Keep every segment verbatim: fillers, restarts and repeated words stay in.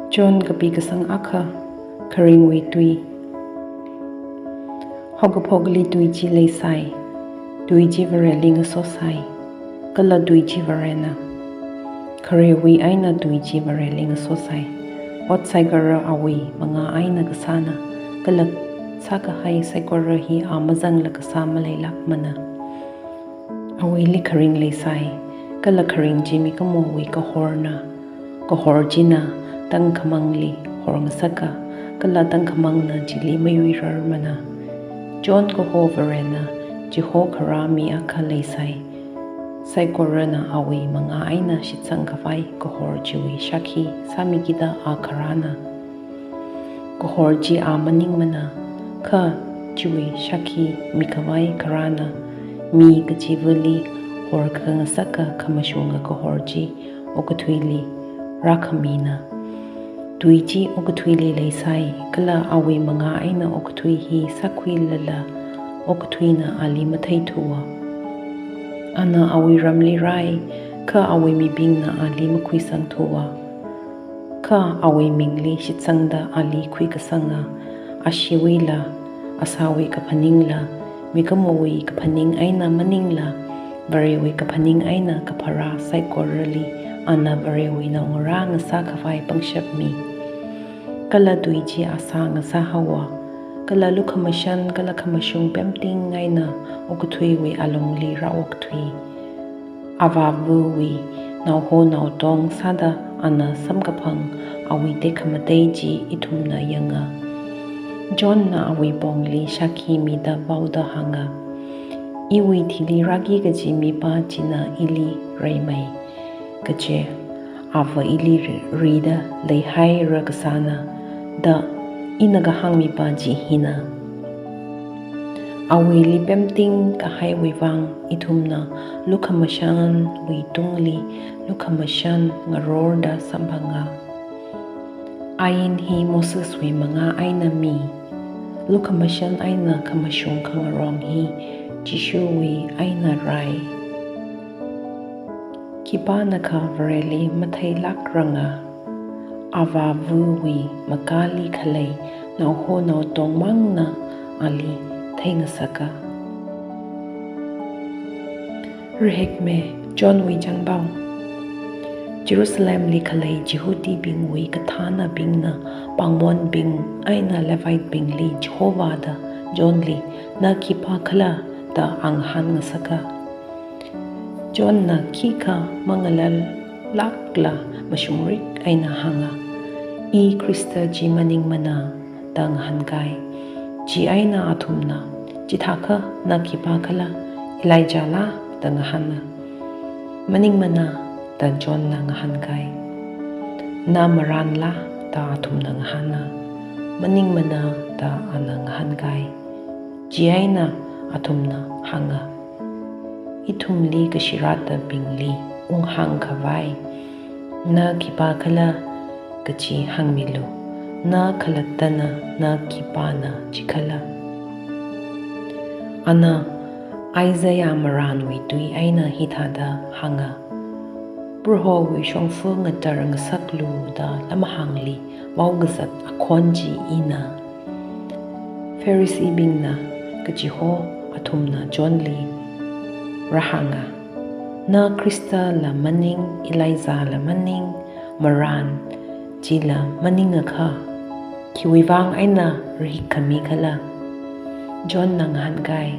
John kapi kasang akha, kharingwui tui. Haokaphokli tui chi leisai, tui chi Vareli ngasosai, kala tui chi Varena. Kharewui eina tui chi Vareli ngasosai. Ot saikora awui mangā eina kasāna, kala sākahai saikora hi a mazangla kasā maleilākmana. Awuili kharing leisai, kala kharing chi mikumowui kahorna. Kahor china tangkhamangli horngasaka, kala tangkhamangna chili mayuirarmana. John kaho Varena chiho kharā mi akha leisai. Saikorana awui mangā eina shitsangkhavai kahor chiwui shākhi sāmikida a kharāna. Kahor chi a maningmana, kha chiwui shākhi mikhavai kharāna. Mi kachivali horkhangasaka khamashunga kahor chi okathuili rākhamina. Tui chi okathuili leisai, kala awui mangā eina okathui hi sākhuilala okathuina ali matheithuwa. Ana awui ramli rāi, kha awui mibingna ali makhuisangthuwa. Kha awui mingli shitsangda ali khuikasanga, ashiwuila, asāwui kaphaningla, mikumowui kaphaning eina maningla, Varewui kaphaning eina kapharā saikorali ana Varewui naongarā ngasākhavai pangshap mi. Kala tui chi asā ngasāhaowa, kala lukhamashan kala khamashung pemting eina okathuiwui alungli rāokthui. Avāvawui naoho naotong sāda ana samkaphang awui tekhamatei chi ithumna yanga. Johnna awui pongli shākhi mida vaoda hānga, "Iwui thili rāki kaji mipā china ili reimei, kaje ava ili ri-, rida leihaira kasāna, da ina kahāng mipā chi hina." Awuili pemting kahaiwui vang ithumna lukhamashanwui tungli lukhamashan ngarorda samphanga. Ain hi Moseswui mangā eina mi, lukhamashan eina khamashung khangarong hi Jishuwui eina rai. Khipānakha Vareli matheilākranga, Avāvawui makāli khalei naoho naotongmangna ali theingasaka. Rahikme, Johnwui chānpao. Jerusalemli khalei Jihudibingwui kathānabingna pāngmonbing eina Levitebingli Jehovahda Johnli, "Na khipākhala?" da ngahānngasaka. Johnna khikha mangalalākla mashungrik eina hānga, "I Khrista chi maningmana," da ngahānkai. Chieina athumna, "Chithākha na khipākhala? Elijahla?" da ngahāna. "Maningmana," da Johnna ngahānkai. "Na marānla?" da athumna ngahāna. "Maningmana," da ana ngahānkai. Chieina athumna hānga, "Ithumli kashirātabingli unghāngkhavai, 'Na khipākhala?' kaji hāngmilu. Na khalattana na khipāna chikhala?" Ana Isaiah marānwui tui eina hithāda hānga, "Prohowui shongfa ngatar ngasaklu da lamhāngli vaokazat akhon chi ina." Pharisee bingna kachiho athumna Johnli rāhānga, "Na Khristala maning, Elijahla maning, marān chila maningakha, khiwuivang eina rahikkhami khala?" Johnna ngahānkai,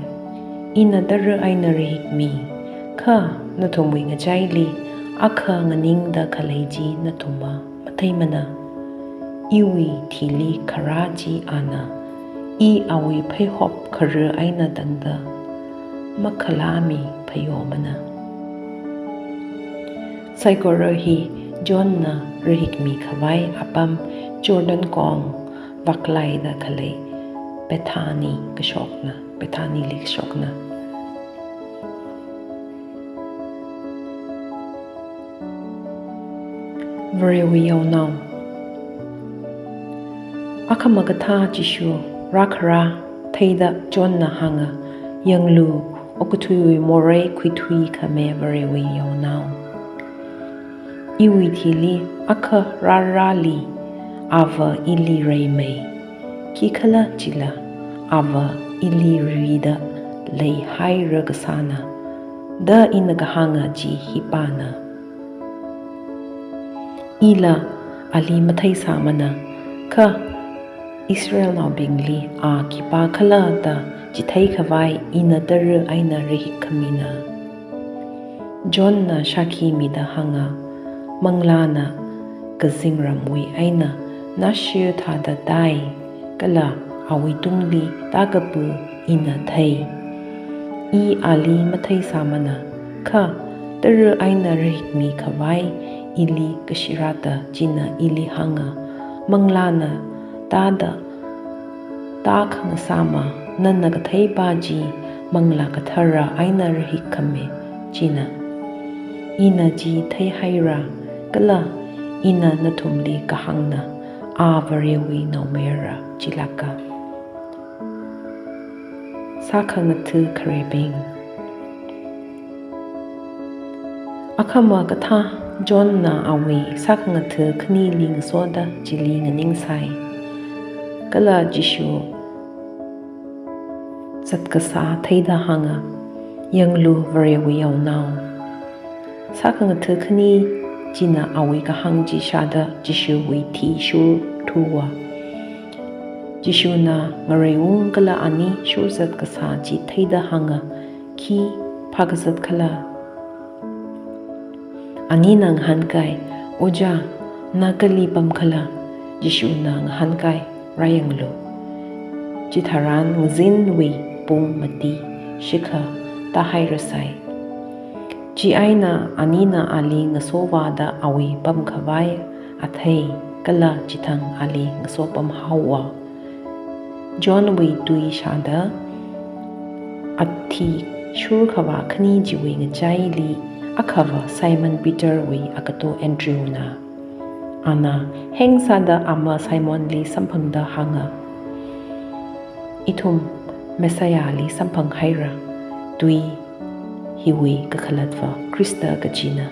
"Ina tara eina rahikmi, kha nathumwui ngachaili akha nganingda khalei chi nathumva matheimana. Iwui thili kharā chi ana, I awui pheihop khara eina tangda makhalāmi phayomana." Saikora hi Johnna rahikmikhavai apam Jordan kong vaklaida khalei Bethany kashokna, Bethanyli kashokna. Varewui yaonao. Akhama kathā Jishu rākharā theida Johnna hānga, "Yanglu, okathuiwui morei khuithuikhame Varewui yaonao. Iwui thili akha rārāli, Ava ili reimei, khikhalajila Ava ili rida leihaira kasāna, da ina kahānga chi hipāna. Ila ali matheisāmana, kha Israelnaobingli a khipākhala da chitheikhavai ina tara eina rahik khamina. Johnna shākhi mida hānga, Manglāna kazingramwui eina nashir thāda tai, kala awuitungli tākapā ina thei. I ali matheisāmana, kha tara eina rahikmi khavai ili kashirāda china ili hānga, Manglāna tāda tākhangasāma, nana katheipa chi Manglā Kathara eina rahik khami china. Ina chi theihaira, kala ina nathumli kahāngna, a Varewui Naomayara chilāka. Sākhangatha kharebing. Akhama kathā Johnna awui sākhangatha khanili ngasoda chili nganingsai. Kala Jishu zatkasā theida hānga, Yanglu, Varewui Yaonao. Sākhangatha khani china awui kahāng chi shāda Jishuwui thi shurthuwa. Jishuna ngareiung kala ani shurzat kasā chi theida hānga, Khi phākazat khala? Anina ngahānkai, Ojā, na kali pamkhala? Jishuna ngahānkai, Rāyanglu. Chitharan ngazinwui pung mati shikha tāhairasai. Chieina anina ali ngasovāda awui pamkhavai athei kala chithang ali ngasopamhaowa. Johnwui tui shāda athi shurkhavā khani chiwui ngachaili akhava Simon Peterwui agato Andrewna. Ana hengsāda ama Simonli samphangda hānga, Ithum Messiahli samphanghaira, tui hiwui kakhalatva Khrista kachina.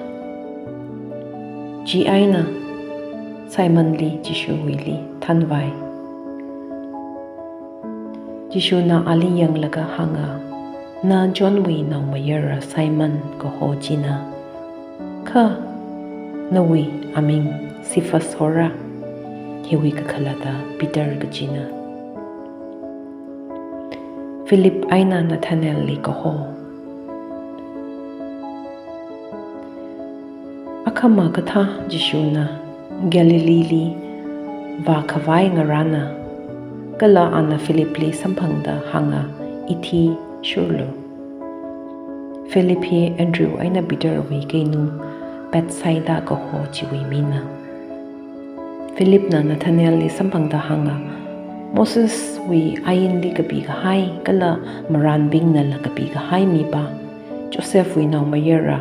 Chieina Simonli Jishuwuili thanvai. Jishuna ali yanglaga hānga, Na Johnwui naomayara Simon kaho china, kha nawui aming Cephas hora, hiwui kakhalata Peter kachina. Philip eina Nathanaelli kaho. Akhama kathā Jishuna Galileeli vākhavai ngarāna, kala ana Philipli samphangda hānga, Ithi shurlu. Philip hi Andrew eina Peterwui keinu Bethsaida kaho chiwui mina. Philipna Nathanaelli samphangda hānga, Moseswui ainli kapi kahai kala marānbingnala kapi kahai mipā, Josephwui naomayara,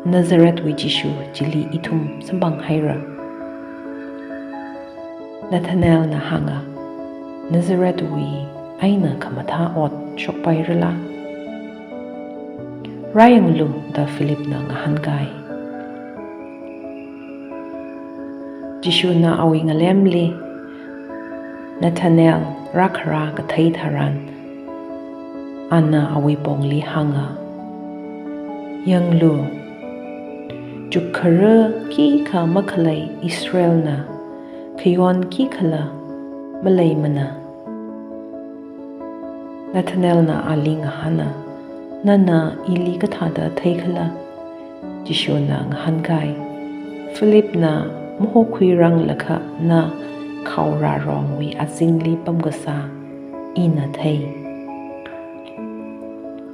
Nazarethwui Jishu chili ithum samphanghaira. Nathanaelna hānga, Nazarethwui eina khamathā ot shokpairala? Rāyanglu da Philipna ngahānkai. Jishuna awui ngalemli Nathanael rākharā kathei tharan, ana awui pongli hānga, Yanglu, chukkhara khikha makhalei Israelna khayon khikhala maleimana. Nathanaelna ali ngahāna, Nana ili kathāda theikhala? Jishuna ngahānkai, Philipna mahokhuiranglakha na khaorārongwui azingli pamkasā ina thei.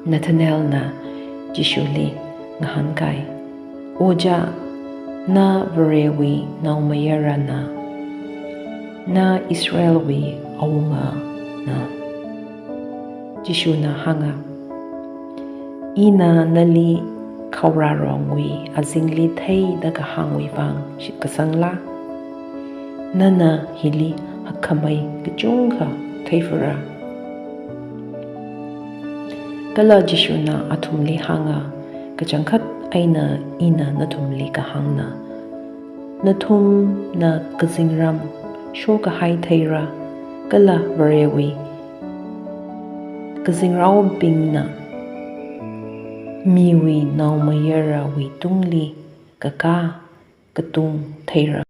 Nathanaelna Jishuli ngahānkai, Ojā, na Varewui naomayarana, na Israelwui awungana. Jishuna hānga, Ina nali khaorārongwui azingli theida kahāngwui vang shitkasangla? Nana hili hakkhamei kachungkha theifara. Kala Jishuna athumli hānga, Kachangkhat eina ina nathumli kahāngna, nathumna kazingram shokahai theira, kala Varewui kazingraobingna miwui naomayarawui tungli kakā katung theira.